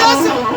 Listen.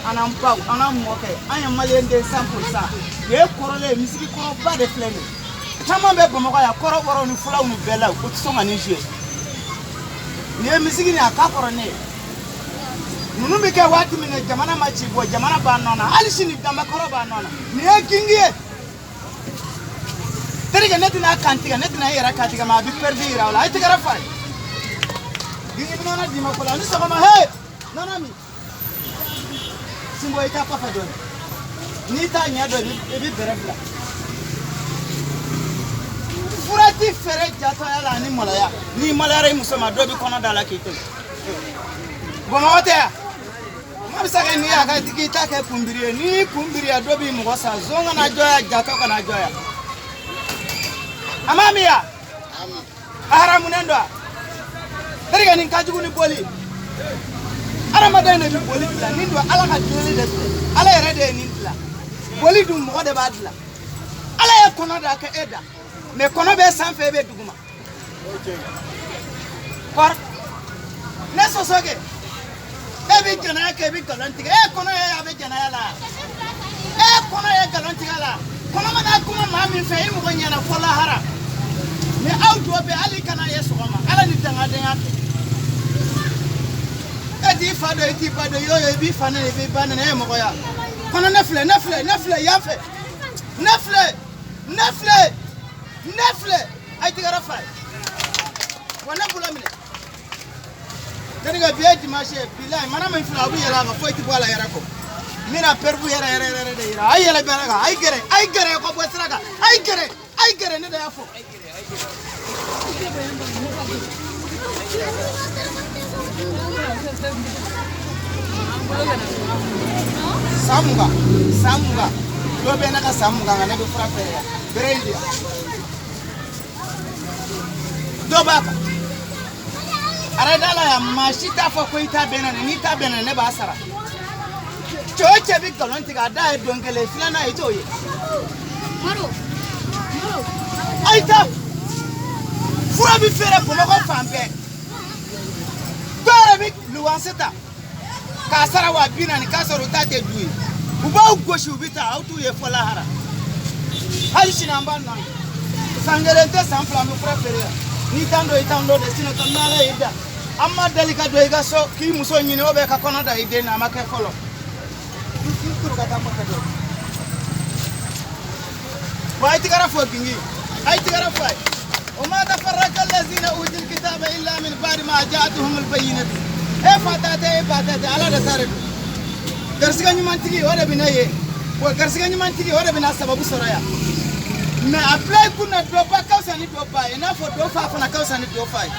An n'an baw, an n'an mɔkɛ, an ye maliyɛn den 100%. Nin ye kɔrɔlen ye, misiki kɔrɔba de filɛ nin ye. Caman bɛ Bamakɔ yan, kɔrɔbɔrɔw ni fulaw ni bɛɛ la, u tɛ sɔn ka nin jouer. Nin ye misiki nin, a ka kɔrɔ ne ye. Ninnu bɛ kɛ waati min na, jamana ma ci bɔ, jamana b'a nɔ na. Hali sini danbekɔrɔ b'a nɔ na. Nin ye gingi ye. Terikɛ, ne tɛna kan tigɛ, ne tɛna e yɛrɛ kan tigɛ, mais a bɛ perdu yira o la. A ye tɛgɛrɛ f'a ye. Gingi bɛ nɔnɔ d'i ma fɔlɔ. A ni sɔgɔma, he! Nɔnɔ min. Sinbo, i taa kɔfɛ dɔɔni. N'i t'a ɲɛ dɔn, i bɛ bɛrɛ bila. Fura ti feere jatɔya la ani maloya. N'i maloyara i muso ma, dɔ bɛ kɔnɔ da la k'i to yen. Bamakɔ tɛ yan. Kuma bɛ se ka n'i y'a ka k'i ta kɛ kunbiri ye, n'i kunbiri ya, dɔ b'i mɔgɔ sa. Zon kana jɔ yan, jatɔ kana jɔ yan. A ma min ya? A haramunen don wa? Terikɛ, nin ka jugu ni boli. Adamaden de bɛ boli dilan. Nin don Ala ka dilanli de filɛ. Ala yɛrɛ de ye nin dilan. Boli dun, mɔgɔ de b'a dilan. Ala ye kɔnɔ da ka e da, mais kɔnɔ bɛ sanfɛ, e bɛ duguma. Kɔrɔ ne sɔsɔ kɛ, e bɛ jɛnɛya kɛ, e bɛ nkalon tigɛ, e kɔnɔ ye a bɛ jɛnɛya la, e kɔnɔ ye nkalon tigɛ la. Kɔnɔ mana kuma maa min fɛ, i mɔgɔ ɲɛna fɔ lahara. Ni aw dɔ bɛ hali kana ye sɔgɔma, Ala ni dangadenya tɛ. E t'i fa dɔn, i t'i ba dɔn, y'o ye, i b'i fa nɛni, i b'i ba nɛni, e ye mɔgɔ ya. Kɔnɔ, ne filɛ, ne filɛ, ne filɛ yan fɛ, ne filɛ, ne filɛ, ne filɛ. A ye tɛgɛrɛ f'a ye. Wa ne bolo minɛ. Terikɛ, bi ye dimanche ye, bilayi, mana min filɛ, a bɛ yɛlɛ a kan, foyi tɛ bɔ a la yɛrɛ kɔ. N bɛna preuve yɛrɛ yɛrɛ yɛrɛ de yira. A ye yɛlɛ bɛrɛ kan, a ye gɛrɛ, a ye gɛrɛ ka bɔ sira kan, a ye gɛrɛ, a ye gɛrɛ, ne de y'a fɔ. San 20, san 20, dɔ bɛ ne ka san 20 kan, ne bɛ fura feere yan, bere in di yan. Dɔ b'a kan arada la yan, maa si t'a fɔ ko i ta bɛ na, n'i ta bɛ na, ne b'a sara. Cɛ o cɛ bɛ nkalon tigɛ, a da ye don kelen, filanan i t'o ye. A ye taa, fura bɛ feere Bamakɔ fan bɛɛ. Dɔw yɛrɛ bɛ luwanse ta k'a sara 40,000, k'a sɔrɔ u ta tɛ du ye. U b'aw gosi, u bɛ taa, aw t'u ye fɔ lahara. Hali sini an b'a nɔ ye. San kelen tɛ, san 2, an bɛ fura feere yan. N'i t'an dɔn, i t'an dɔn dɛ. Sinɔn tɛ, n'Ala y'i da, an ma deli ka don i ka so k'i muso ɲini o bɛ ka kɔnɔ da i den na. A ma kɛ fɔlɔ. I turu ka taa kɔfɛ dɔɔni. Wa a ye tɛgɛrɛ fɔ gingi, a ye tɛgɛrɛ fɔ a ye. وما تفرق الذين اوتوا الكتاب الا من بعد ما جاءتهم البينات. E fa ta tɛ, e ba ta tɛ, Ala de ta de don. Garisigɛ ɲumantigi, o de bɛ ne ye wa. Garisigɛ ɲumantigi, o de bɛ na sababu sɔrɔ yan. Mais a bila i kun na, dɔ ba ka fisa ni dɔ ba ye, i n'a fɔ dɔ fa fana ka fisa ni dɔ fa ye.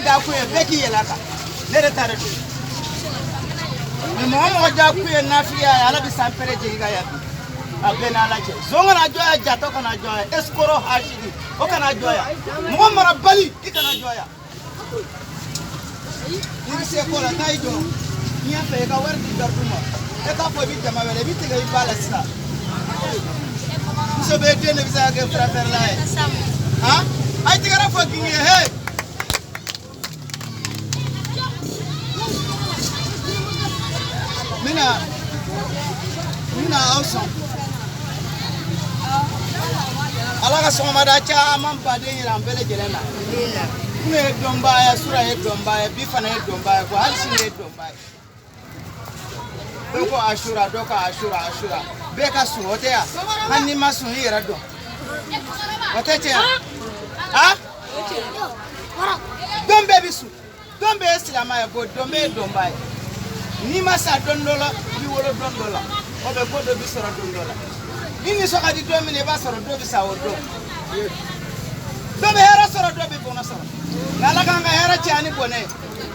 dakun ye bɛɛ k'i yɛlɛ a kan, ne de ta de don. Mɛ mɔgɔ mɔgɔ dakun ye nafigiya ye, Ala bɛ san pɛrɛ jigin ka yan bi. A bɛɛ n'Ala cɛ. Zon kana jɔ yan, jatɔ kana jɔ yan, escroc hasidi o kana jɔ yan, mɔgɔ marabali i kana jɔ yan. N'i bɛ se ko la, taa i jɔ ɲɛfɛ, i ka wari di gardiw ma, e k'a fɔ i bɛ jama wɛrɛ, i bɛ tigɛ i ba la sisan. Muso bɛ den de bɛ se ka kɛ furafɛrɛla ye. Han, a ye tigɛrɛ fɔ kin ye he. N bɛna aw sɔn. Ala ka sɔgɔmada caman baden yira an bɛɛ lajɛlen na. Kun ye dɔnbaa ye, sura ye dɔnbaa ye, bi fana ye dɔnbaa ye, ko hali sini ye dɔnbaa ye. Dɔw ko asura, dɔw ko asura, asura. Bɛɛ ka sun, o tɛ yan. Hali n'i ma sun, i yɛrɛ dɔn. O tɛ tiɲɛ ye? Ha? Don bɛɛ bɛ sun. Don bɛɛ ye silamɛ ye, ko don bɛɛ ye dɔnbaa ye. N'i ma sa don dɔ la, i bɛ wolo don dɔ la. O bɛ ko dɔ bɛ sɔrɔ don dɔ la. Ni nisɔn ka di don min na, i b'a sɔrɔ dɔ bɛ sa o don. Dɔ bɛ hɛrɛ sɔrɔ, dɔ bɛ bɔnɛ sɔrɔ. Nka Ala k'an ka hɛrɛ caya ni bɔnɛ ye.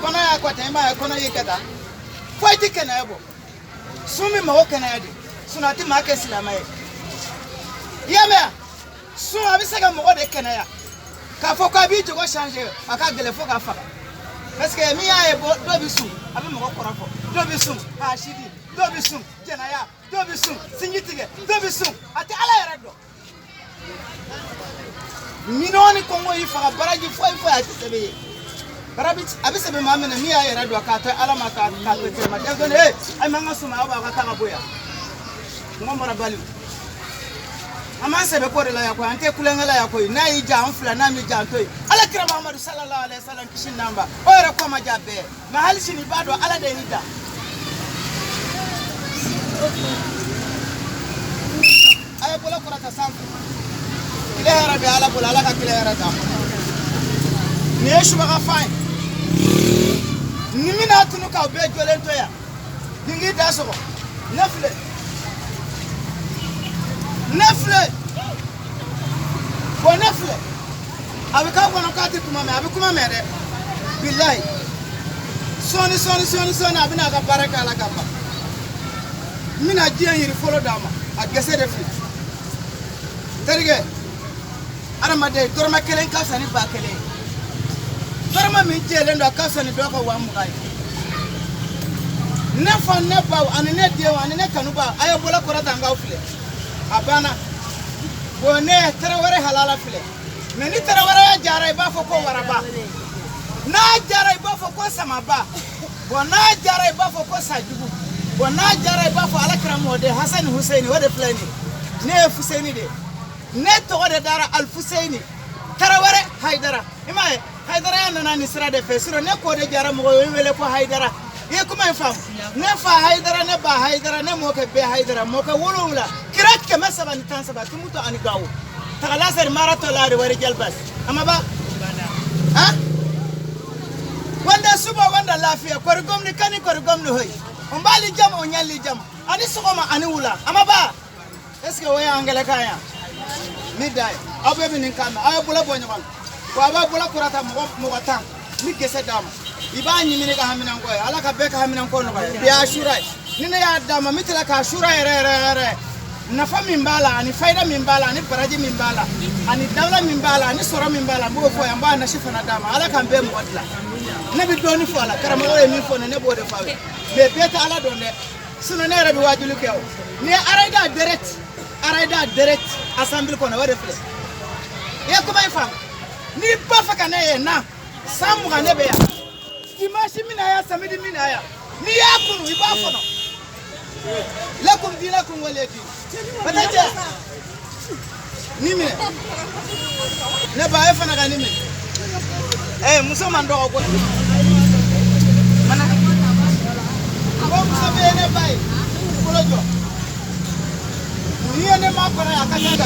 Kɔnɔ y'a kɔ ten, i m'a ye kɔnɔ y'i kɛ tan. Foyi tɛ kɛnɛya bɔ. Sun bɛ mɔgɔ kɛnɛya de. Sun a tɛ maa kɛ silamɛ ye. I y'a mɛn wa? Sun a bɛ se ka mɔgɔ de kɛnɛya. K'a fɔ k'a b'i jogo changer, a ka gɛlɛn fo k'a faga. Parce que min y'a ye dɔ bɛ sun, a bɛ mɔgɔ kɔrɔfɔ. Dɔ bɛ sun, hasidi. Dɔ bɛ sun, jɛnɛya. Dɔ bɛ sun, sinji tigɛ. Dɔ bɛ sun, a tɛ Ala yɛrɛ dɔn. Minɔgɔ ni kɔngɔ y'i faga, baraji foyi foyi a tɛ sɛbɛn ye. A bɛ sɛbɛn maa min na, min y'a yɛrɛ dɔn k'a to Ala ma, k'a to cɛ ma. Denmisɛnnin, ee, a m'an ka suma, aw b'aw ka taa ka bɔ yan. Mɔgɔ marabaliw. An b'an sɛbɛ ko de la yan koyi, an tɛ kulonkɛ la yan koyi. N'a y'i diya an fila, n'a m'i diya an to yen. Ala kira Muhamadu sallallahu alaihi wasallam kisi n'an ba. O yɛrɛ ko ma diya bɛɛ ye. Mɛ hali sini i b'a dɔn Ala de y'i dan. A ye bolo kɔrɔta sanfɛ. Tile hɛrɛ bɛ Ala bolo, Ala ka tile hɛrɛ d'an ma. Nin ye subaga fan ye. Nin bɛna tunu k'aw bɛɛ jɔlen to yan. Nin k'i da sɔgɔ. Ne filɛ. Ne filɛ. Bon, ne filɛ. A bɛ k'aw kɔnɔ k'a tɛ kuma mɛn, a bɛ kuma mɛn dɛ. Bilayi. Sɔɔni sɔɔni sɔɔni sɔɔni a bɛna a ka baara kɛ Ala ka ban. N bɛna diɲɛ yiri fɔlɔ d'a ma, a gɛsɛ de filɛ. Terikɛ, adamaden dɔrɔmɛ kelen ka fisa ni 1000 ye. Dɔrɔmɛ min jɛlen don, a ka fisa ni dɔw ka 20,000 ye. Ne fa, ne baw ani ne denw ani ne kanubaw, a ye bolo kɔrɔta n k'aw filɛ. A banna. Bon, ne ye tarawele halala filɛ. Mɛ ni taraweleya jara, i b'a fɔ ko waraba. N'a jara, i b'a fɔ ko samaba. Bon, n'a jara, i b'a fɔ ko sajugu. Bon, n'a jara, i b'a fɔ Ala kira mɔden Hasani Huseyini, o de filɛ nin ye. Ne ye Fuseyini de ye. Ne tɔgɔ de dara Alifuseyini Tarawele Hayidara. I m'a ye, Hayidaraya nana nin sira de fɛ. Sinon ne ko de jara mɔgɔ ye, o wele ko Hayidara. I ye kuma in faamu? Ne fa Hayidara, ne ba Hayidara, ne mɔkɛ bɛɛ Hayidara, mɔkɛ 7, kira 313, Tumutu ani Gawo. Tagalasɛri mara tɔ la wari jalbas. Ama ba? Ha? Wanda suba wanda lafiya, kori gomni kani kori gomni hoy. On bali jam o nyalli jam. Ani sɔgɔma ani wula. Ama ba? Est ce que o ye angɛlɛ kan ya? Ni da ye. Aw bɛɛ bɛ nin kan mɛn. Aw ye bolo bɔ ɲɔgɔn na. Wa a b'a bolo kɔrɔta mɔgɔ mɔgɔ 10. N bɛ gɛsɛ d'a ma. I b'a ɲimi ka haminanko ye. Ala ka bɛɛ ka haminanko nɔgɔya. Bi asura ye. Ni ne y'a d'a ma, n bɛ tila ka asura yɛrɛ yɛrɛ yɛrɛ. Nafa min b'a la, ani fayida min b'a la, ani baraji min b'a la, ani dawula min b'a la, ani sɔrɔ min b'a la, n b'o fɔ yan, n b'a nasi fana d'a ma. Ala k'an bɛɛ mɔgɔ dilan. Ne bɛ dɔɔnin fɔ a la, karamɔgɔ ye min fɔ ne, ne b'o de fɔ aw ye. Mais bɛɛ tɛ Ala dɔn dɛ. Sinon ne yɛrɛ bɛ waajuli kɛ o. Ni ye arayida direct, arayida direct assemblée kɔnɔ, o de filɛ. I ye kuma in faamu? N'i b'a fɛ ka ne ye na, san 20 ne bɛ yan. Dimanche min na yan, samedi min na yan. N'i y'a kunu, i b'a kɔnɔ. Lakum dinakum waliya din. O tɛ cɛ. Ni minɛ. Ne ba, e fana ka ni minɛ. Muso man dɔgɔ koyi. Mana. Ko muso bɛ ye ne ba ye. Bolo jɔ. N'i ye ne ma kɔnɔ yan, a ka ca.